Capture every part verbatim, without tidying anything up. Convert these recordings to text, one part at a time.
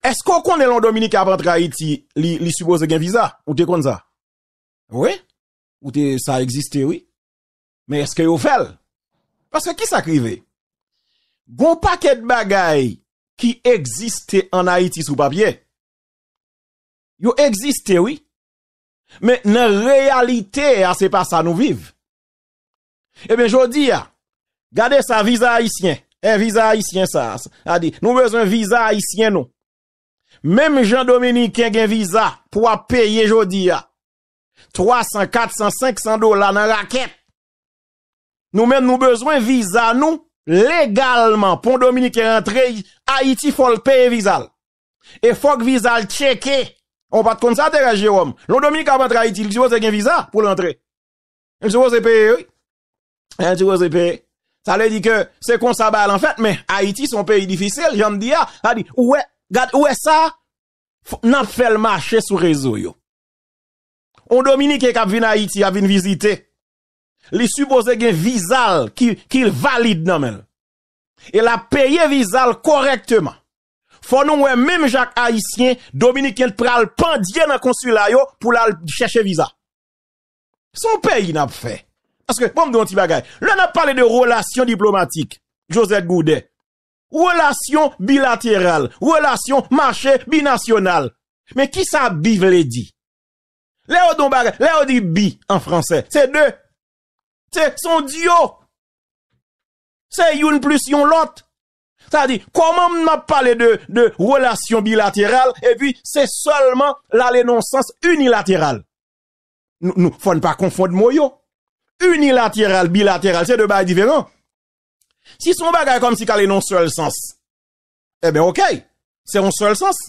Èske w konnen lè yon Dominiken ap antre Ayiti, li, li sipoze gen viza? Ou te konn sa? Wi. Ou te, sa egziste, wi. Men èske yo fè l? Paske ki sa k rive? Gon pakèt bagay ki egziste ann Ayiti sou papye. Yo egziste, wi. Men nan reyalite a, se pa sa nou viv. Ebyen, jodi a, gade sa, viza ayisyen. E viza ayisyen sa, sa di, nou bezwen viza ayisyen nou. Menm jan Dominiken gen viza pou ap peye jodi a, twa san, kat san, senk san dola nan rakèt. Nou menm, nou bezwen viza nou legalman. Pou yon Dominiken rantre Ayiti, fò l peye viza l. E fòk viza l tcheke. Ou pa t konn sa, Thérèse Jérôme? Lè yon Dominiken ap antre Ayiti, li sipoze gen viza pou l antre. Li sipoze peye, wi. Li sipoze peye. Sa vle di ke se konsa bagay lan fèt, men Ayiti se yon peyi difisil, jan m di a. Sa di, ou wè, gad, ou wè sa, n ap fè l mache sou rezo yo. Yon Dominiken k ap vin Ayiti, ap vin vizite, li sipoze gen viza l ki, ki valid nan men l. E l ap peye viza l kòrèkteman. Fò nou wè, menm jan ak Ayisyen, Dominiken pral pandye nan konsila yo pou l al chèche viza. Se yon peyi n ap fè. Paske, bon, m di yon ti bagay. Lè n ap pale de relasyon diplomatik, Josette Goudet, relasyon bilateral, relasyon mache binasyonal. Men ki sa bi vle di? Lè yo di yon bagay, lè yo di bi an fransè, se de. Se, se yon diyo. Se youn plis yon lòt. Sa di, kòman m ap pale de, de relasyon bilateral, epi se sèlman l ale nan yon sans inilateral? Nou, nou, fò n pa konfonn mo yo. Inilateral, bilateral, se de bagay diferan. Si se yon bagay kòmsi k ale nan yon sèl sans, ebyen, oke, se yon sèl sans.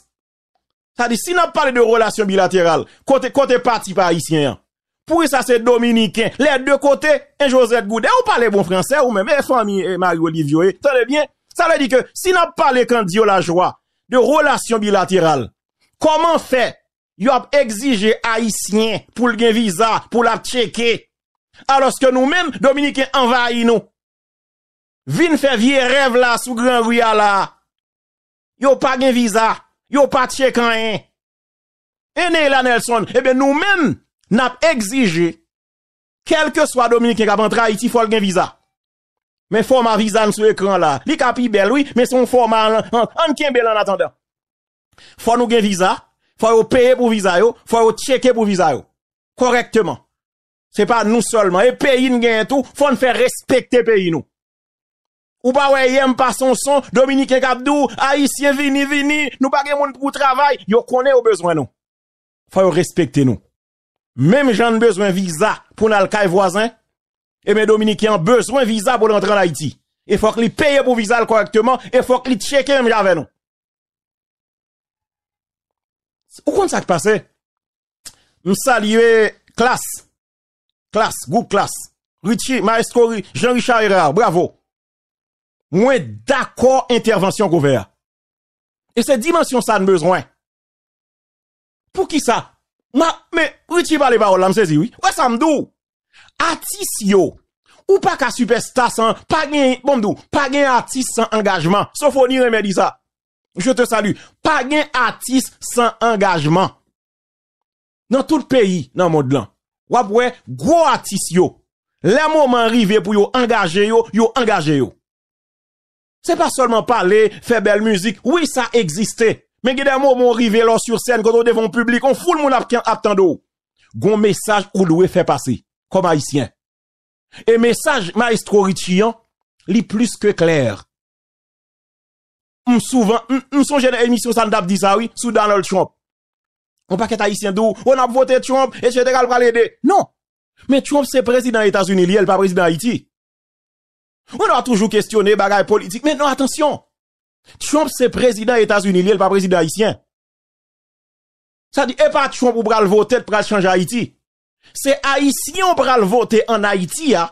Sa di, si n ap pale de relasyon bilateral, kote, kote pati pa ayisyen an? Poukisa se Dominiken, lè de kote, en Josette Goudet, ou pale bon fransè, ou menm, e fanmi, e Marie Olive yo ye, tande byen. Sa vle di ke si n ap pale kan Dieu la joie de relasyon bilateral, kòman fè yo ap egzije ayisyen pou l gen viza, pou l ap tcheke, alòske nou menm, Dominiken anvayi nou. Vin fè vye rèv la sou gran ri a la. Yo pa gen viza, yo pa tcheke anyen. E Neila Nelson, ebyen nou menm, n ap egzije, kèlkeswa Dominiken k ap antre Ayiti, fò l gen viza. Men fòma viza n sou ekran la, li ka pi bèl, wi, men se yon fòma, an, an, ann kenbe l annatandan. Fò nou gen viza, fò yo peye pou viza yo, fò yo tcheke pou viza yo. Kòrèkteman. Se pa nou sèlman, e peyi n genyen tou, fò n fè respekte peyi nou. Ou pa wè yè m pase yon son, Dominiken k ap di w, Ayisyen vini, vini, nou pa gen moun pou travay, yo konnen yo bezwen nou. Fò yo respekte nou. Menm jan n bezwen viza pou n al kay vwazen, ebyen Dominiken an bezwen viza pou l rantre ann Ayiti. E fòk li peye pou viza l kòrèkteman, e fòk li tcheke menm jan avè nou. Ou konn sa k pase? M salye Klass. Klass, gwoup Klass. Richie, Maestro Ri-, Jean Richard Hérard, bravo. Mwen dakò entèvansyon ke w fè a. E se dimansyon sa n bezwen. Poukisa? Ma, men, Richie pale pawòl la, m sezi, wi. Wè sa m di w? Atis yo, ou pa ka sipèsta san, pa gen, bon, m di w, pa gen atis san angajman. Sofoni renmen di sa. Je te salue. Pa gen atis san angajman. Nan tout peyi nan mond lan, w ap wè gwo atis yo, lè moman an rive pou yo angaje yo, yo angaje yo. Se pa sèlman pale, fè bèl mizik. Wi, sa egziste. Men gen de moman w rive lè w sou sèn, kote w devan yon piblik, yon foul moun ap, ap tande w. Gon mesaj ou dwe fè pase, kòm Ayisyen. E mesaj Maestro Richie an, li plis ke klè. M souvan, m, m sonje nan emisyon sa n t ap di sa, wi, sou Donald Trump. Yon pakèt Ayisyen di w, o, n ap vote Trump, etsetera, l pral ede. Non! Men Trump se prezidan Etazini li ye, l pa prezidan Ayiti. Ou dwa toujou kesyone bagay politik, men non, atansyon! Trump se prezidan Etazini li ye, l pa prezidan ayisyen. Sa di, e pa Trump ou pral vote, t pral chanje Ayiti. Se Ayisyen w pral vote ann Ayiti a,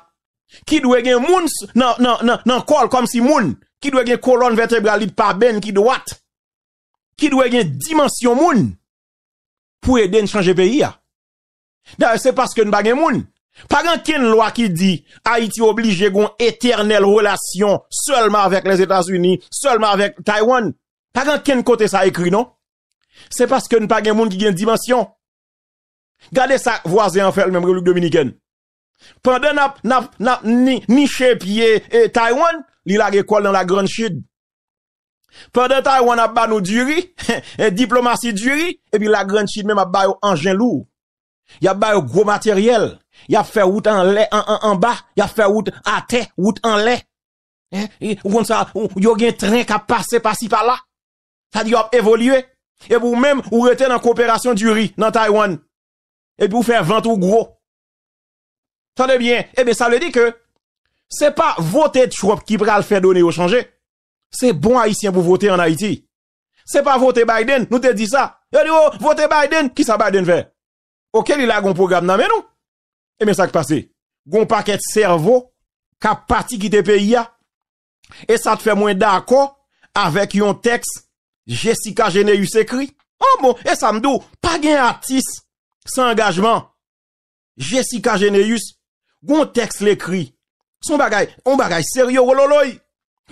ki dwe gen moun s-, nan, nan, nan, nan kò l kòmsi moun, ki dwe gen kolòn vètebral li pa benn, ki dwat, ki dwe gen dimansyon moun pou ede n chanje peyi a. Dayè, se paske n pa gen moun. Pa gen okenn lwa ki di Ayiti oblije gen yon etènèl relasyon sèlman avèk Lèzetazini, sèlman avèk Taiwan. Pa gen ankenn kote sa ekri, non. Se paske n pa gen moun ki gen dimansyon. Gade sa vwazen an fè l menm, Repiblik Dominikèn. Pandan n ap, n ap, n ap ni, niche pye, e, Taiwan, li lage kò l nan Lagrann Sid. Pandan Taiwan ap ba nou diri, e, diplomasi diri, epi Lagrann Sid menm ap ba yo anjen lou. Y ap ba yo gwo materyèl. Y ap fè wout anlè, an, an, anba. Y ap fè wout atè, wout anlè. Hein? E, ou konn sa, ou, yo gen tren k ap pase pasi pala. Sa di yo ap evolye. Epi ou menm, ou rete nan koperasyon diri nan Taiwan. Epi ou fè vant ou gwo. Tande byen. Ebyen, sa vle di ke se pa vote Trump ki pral fè done yo chanje. Se bon Ayisyen pou vote ann Ayiti. Se pa vote Biden, nou te di sa. Yo di, "Oh, vote Biden." Kisa Biden fè? Oke, li lage yon pwogram nan men nou. Ebyen, sa k pase? Gon pakèt sèvo k ap pati kite peyi a. E sa t fè mwen dakò avèk yon tèks Jessica Généus ekri. Oh bon, e sa m di w, pa gen atis san angajman. Jessica Généus, gon tèks l ekri. Se yon bagay, yon bagay serye, wololoy.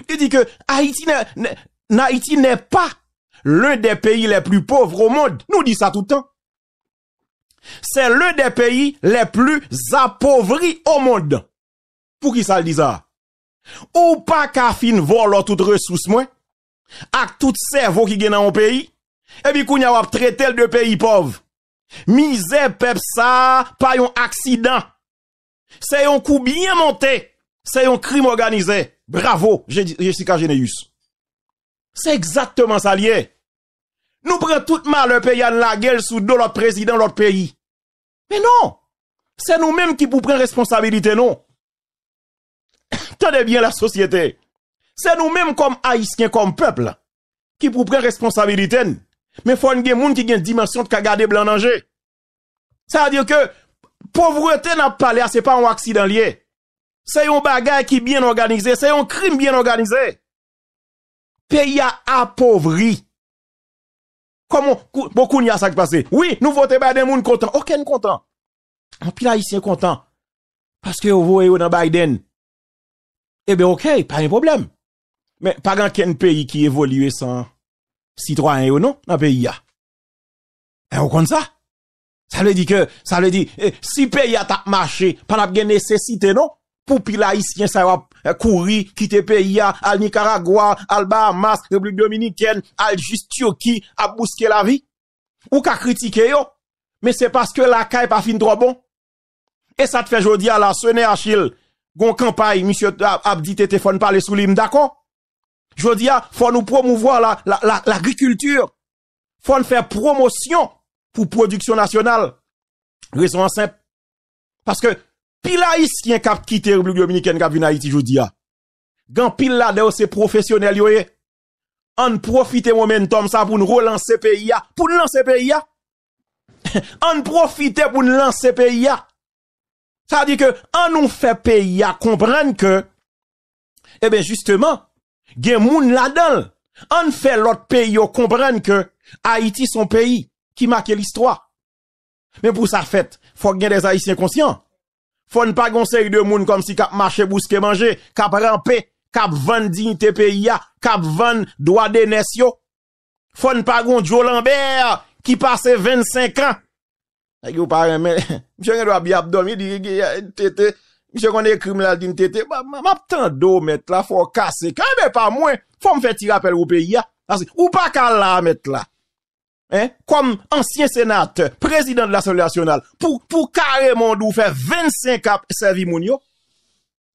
Li di ke Haïti n'est, n'est, Haïti n'est pas l'un des pays les plus pauvres au monde. Nou di sa tout tan. C'est l'un des pays les plus appauvris au monde. Poukisa l di sa? Ou pa ka fin vòlò tout resous mwen, ak tout sèvo ki gen nan yon peyi, epi kounye a w ap trete l de peyi pòv. Mizè pèp sa a pa yon aksidan. Se yon kou byen monte. Se yon krim òganize. Bravo, Je-, Jessica Généus. Se egzakteman sa l ye. Nou pran tout malè peyi a, n lage l sou do lòt prezidan, lòt peyi. Men non! Se nou menm ki pou pran responsabilite nou. Tande byen, lasosyete. Se nou menm kòm Ayisyen, kòm pèp, ki pou pran responsabilite n. Men fò n gen moun ki gen dimansyon k ka gade blan nan je. Sa vle di ke povrete n ap pale a, se pa yon aksidan l ye. Se yon bagay ki byen òganize, se yon krim byen òganize. Peyi a apovri. Kòman, kou-, bon, kounye a sa k pase? Wi, nou vote Biden, moun kontan. Oke, n kontan. Anpil Ayisyen kontan. Paske yo voye yo nan Biden. Ebyen, oke, pa gen pwoblèm. Men, pa gen ankenn peyi ki evolye san sitwayen yo, non, nan peyi a. E ou konn sa? Sa vle di ke, sa vle di, e, si peyi a t ap mache, pa t ap gen nesesite, non, pou pil Ayisyen sa yo ap, e, kouri, kite peyi a, al Nikaragwa, al Bahamas, Repiblik Dominikèn, al jis Tiki, ap bouske lavi. Ou ka kritike yo, men se paske lakay pa fin twò bon. E sa t fè jodi a la, Sené Achille, gon kanpay, misye ap, ap di tete fò n pale sou li, m dakò. Jodi a, fò nou pwomouvwa la, la, la, lagrikilti. Fò n fè pwomosyon pou pwodiksyon nasyonal. Rezon an senp. Paske pil Ayisyen k ap kite Repiblik Dominikèn k ap vin Ayiti jodi a. Gen anpil ladan yo se pwofesyonèl yo ye. Ann pwofite momentòm sa pou n relanse peyi a, pou n lanse peyi a. Ann pwofite pou n lanse peyi a. Sa di ke ann nou fè peyi a konprann ke, ebyen, jisteman, gen moun ladan l. Ann fè lòt peyi yo konprann ke Ayiti se yon peyi ki make listwa. Men pou sa fèt, fòk gen dè Ayisyen konsyan. Fò n pa gen yon seri de moun kòmsi k ap mache bouske manje, k ap ranpe, k ap vann diyite peyi a, k ap vann dwa de nès yo. Fò n pa gen yon Joe Lambert ki pase vennsenk an. Nèg yo pa renmen. Misye gen dwa byen ap dòmi, li gen tete. Misye konn ekri m la, l di m tete. M, m, m ap tande w, mèt la, fò w kase. Kanmenm pa mwen, fò m fè ti rapèl pou peyi a. Paske ou pa ka la, mèt la. Hein? Kòm ansyen senatè, prezidan de Lasanble Nasyonal, pou, pou kareman w di w fè vennsenk an ap sèvi moun yo.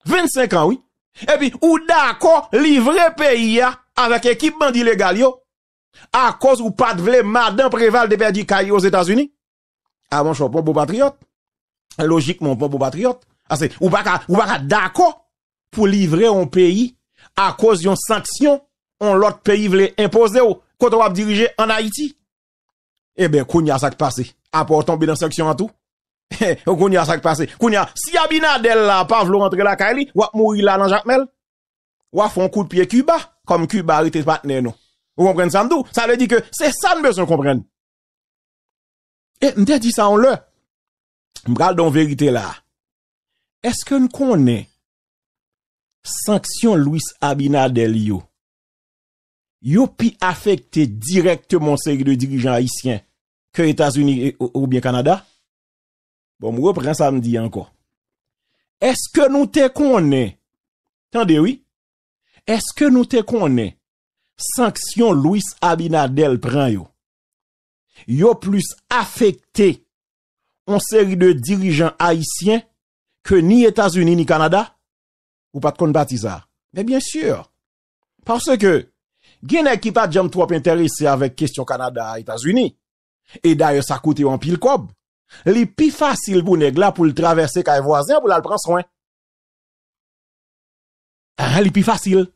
Vennsenk an, wi. Epi, ou dakò livre peyi a avèk ekip bandi legal yo, akoz ou pa t vle madan Preval te pèdi kay li Ozetazini? A, monchè, w pa yon bon patriyòt. Lojikman, w pa yon bon patriyòt. Ase, ou pa ka, ou pa ka dakò pou livre yon peyi akoz yon sanksyon yon lòt peyi vle enpoze w, kote w ap dirije ann Ayiti. Ebyen, kounye a sa k pase? Apa w tonbe nan sanksyon an tou? Kounye a sa k pase? Kounye a, si Abinader la pa vle w antre lakay li, w ap mouri la nan Jakmèl. W ap fè yon kout pye Kiba, kòm Kiba rete patnè nou. Ou konprann sa m di w? Sa vle di ke se sa n bezwen konprann. E m te di sa yon lè. M pral di w yon verite la. Èske n konnen sanksyon Luis Abinader yo, yo pi afekte dirèkteman yon seri de dirijan ayisyen ke Etazini e- ou- oubyen Kanada? Bon, m repran sa m di ankò. Èske nou te konnen, tande wi, èske nou te konnen sanksyon Luis Abinader pran yo, yo plis afekte yon seri de dirijan ayisyen ke ni Etazini ni Kanada? Ou pa t konn pati sa? Men byen si. Paske gen nèg ki pa t janm twòp enterese avèk kesyon Kanada a Etazini. E dayè sa koute yo anpil kòb. Li pi fasil pou nèg la pou l travèse kay vwazen an pou l al pran swen. Ah, li pi fasil.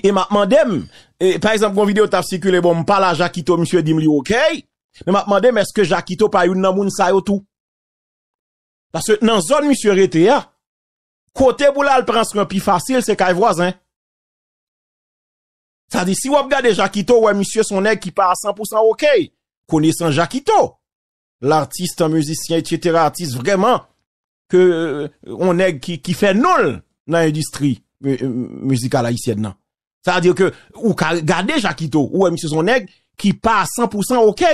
E m ap mande m, e, pa egzanp, gon videyo t ap sikile, bon, m pale a Jakito, misye di m li oke, men m ap mande m èske Jakito pa youn nan moun sa yo tou. Paske nan zòn misye rete a, kote pou l al pran swen pi fasil, se kay vwazen. Sa di, si w ap gade Jakito, w wè misye se yon nèg ki pa a san pou san oke. Konesan Jakito, latis, mizisyen, etsetera, atis vrèman, ke, euh, yon nèg ki, ki fè non l nan endistri mi- mizikal ayisyèn nan. Sa di ke ou ka gade Jakito, ou wè misye se yon nèg ki pa a san pou san oke.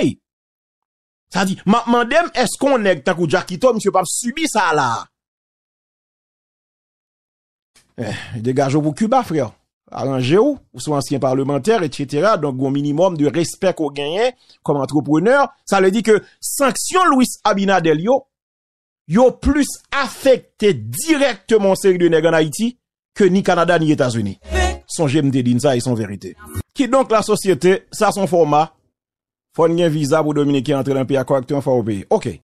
Sa di, m ap mande m, èske yon nèg tankou Jakito, misye p ap sibi sa la? Eh, degaje w pou Kiba, frè. Aranje w, ou se yon ansyen palmantè, etsetera. Donk, gon minimòm de respè ke w genyen kòm antreprenè. Sa vle di ke sanksyon Luis Abinader yo, yo plis afekte dirèkteman yon seri de nèg ann Ayiti ke ni Kanada ni Etazini. Sonje m te di n sa e se yon verite. Kidonk, lasosyete, sa se yon fòma. Fò n gen viza pou Dominiken antre nan peyi a kòrèkteman, fò yo peye. Oke.